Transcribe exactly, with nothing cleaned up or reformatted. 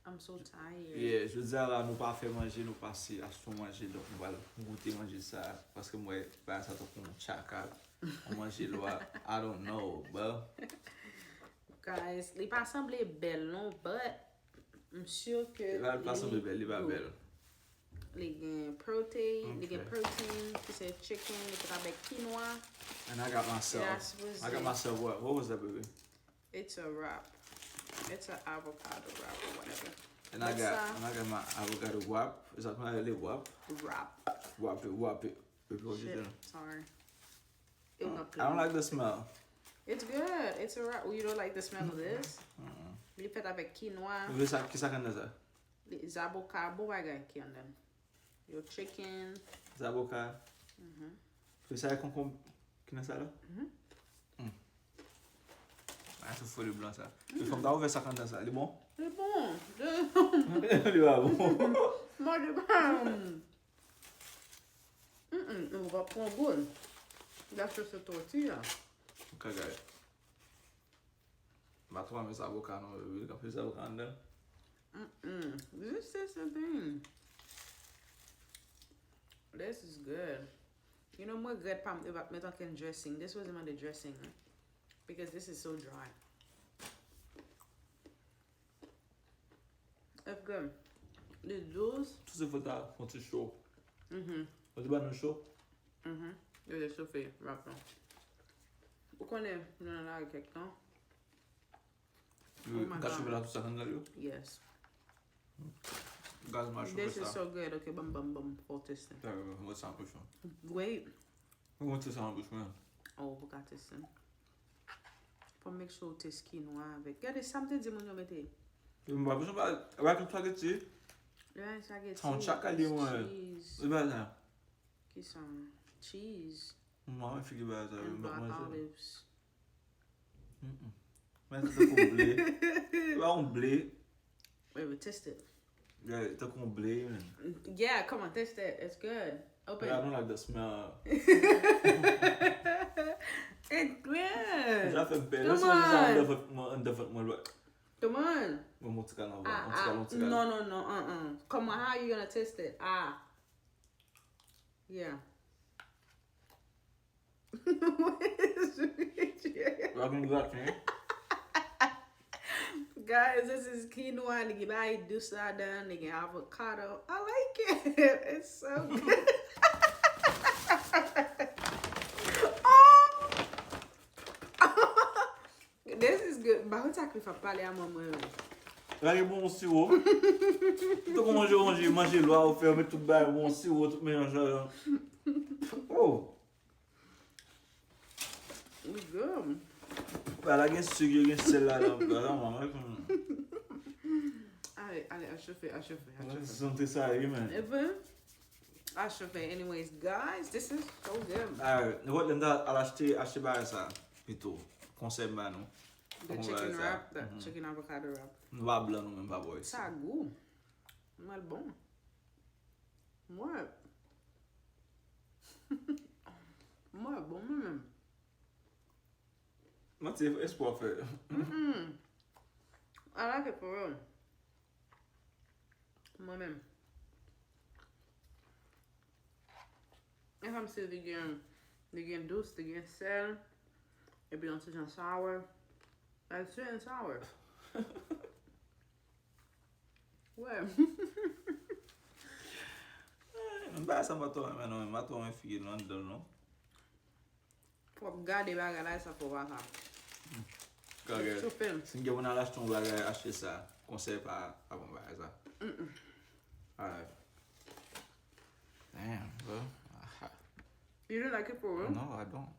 I'm so tired. Yeah, jodi a la, nou pa fè manje, nou pase achte yon manje, donk nou pral goute manje sa, paske m wè bagay sa tankou yon tchaka, yon manje lwa, I don't know, bro. Guys, li pa sanble bèl non, but m si ke li pa sanble bèl, li pa bèl. Li gen protein, li gen protein, ki se chicken, li fèt avèk quinoa. And I got myself, I got myself what? What was that, baby? It's a wrap. It's an avocado wrap or whatever. And I got, and I got my avocado wrap. Is that my little wrap? Wrap. Wrap it, wrap it. Shit, sorry. I don't like the smell. It's good. It's a wrap. You don't like the smell of this? Li fèt avèk quinoa. Kisa, kisa k anndan sa? Zaboka, bon bagay ki anndan. Yo chicken. Zaboka. Fri sa e konkonm ki nan sa la? Ay, se foli blan sa. Li fòm ta ouvè sa k anndan sa. Li bon? Li bon. Li pa bon. Manje pa. Mm, mm, ou pa pran goul. La se se tortilla. Ok, guys. M pa twò renmen zaboka non, baby. Gen anpil zaboka anndan. Mm-mm. This is the thing. This is good. You know, mwen regrèt pa m te pa t met ankenn dressing. This wasn't on the dressing, right? Because this is so dry. It's good. Li dous. Tout se fòt a fon ti cho. Mhm. Fon ti banan cho. Mhm. Yo te chofe wrap lan. Ou konnen, nou nan lari kèk tan. Yo ka chofe la tout sa k anndan yo? Yes. Gaz mwen a chofe sa. This is so good. Ok, ban m, ban m, ban m, fò w teste. Mwen sa an bouch mwen. Wait. Mwen sa an bouch mwen. Oh, ou pou ka teste. Fò make sure ou teste quinoa avèk. Gade sa m te di moun yo mete. Yo m pa bezwen pa, pa gen spaghetti. Yeah, spaghetti. Sa yon tchaka li mwen. Cheese. Li pa sa. Ki sa? Cheese. Mwen figi ba sa. And black olives. Mm-mm. Men se tankou ble. Se pa yon ble. Wait, wait, test it. Yeah, tankou yon ble, man. Yeah, come on, test it. It's good. Open. But I don't like the smell. It's good. Sa fè m pè. Come on. Anndan vant mwen, anndan vant mwen lwa. Come on. Mwen, mwen ti kal anvan, mwen ti kal, mwen ti kal. No, no, no, uh-uh. Come on, how you gonna test it? Ah. Yeah. Guys, this is quinoa. Li gen bagay dous ladan, li gen avocado. I like it. It's so good. Oh! This is good. M pa konn sa Cliff ap pale a manman yo. Lage bon siwo. Tankou manje, manje, manje lwa ou fè, ou met tout bagay bon siwo, tout melanj ladan. Oh. Wi, girl. Bagay la gen sik, yo gen sèl ladan. Bagay la, manman, hmm. Ale, ale, al chofe, al chofe, al chofe. Santi sa, wi, man. E vre? Al chofe. Anyways, guys, this is so good. Alright, nou wè lè n ta al achte, achte bagay sa pito. Konsèy m ba nou. The chicken wrap, the chicken avocado wrap. Nou pa blan nou menm, pa bòy. Sa gou. Mwen bon. Mwen. Mwen bon, mwen menm. Manti, espwa fè. Mm-mm. I like it for real. Mwen menm. E kòmsi li gen, li gen dous, li gen sèl, epi yon ti jan sour. Like sweet and sour. Wè. Eh, bagay sa m pa twò renmen non, m pa twò renmen figi l anndan l non. Fòk gade bagay la, e sa fè w pa ka. Chofe l. Si n gen pou n al achte yon bagay, achte sa. Konsèy pa, pa bon bagay sa. Mm-mm. Alright. Damn, bro. Aha. You don't like it for real? No, I don't.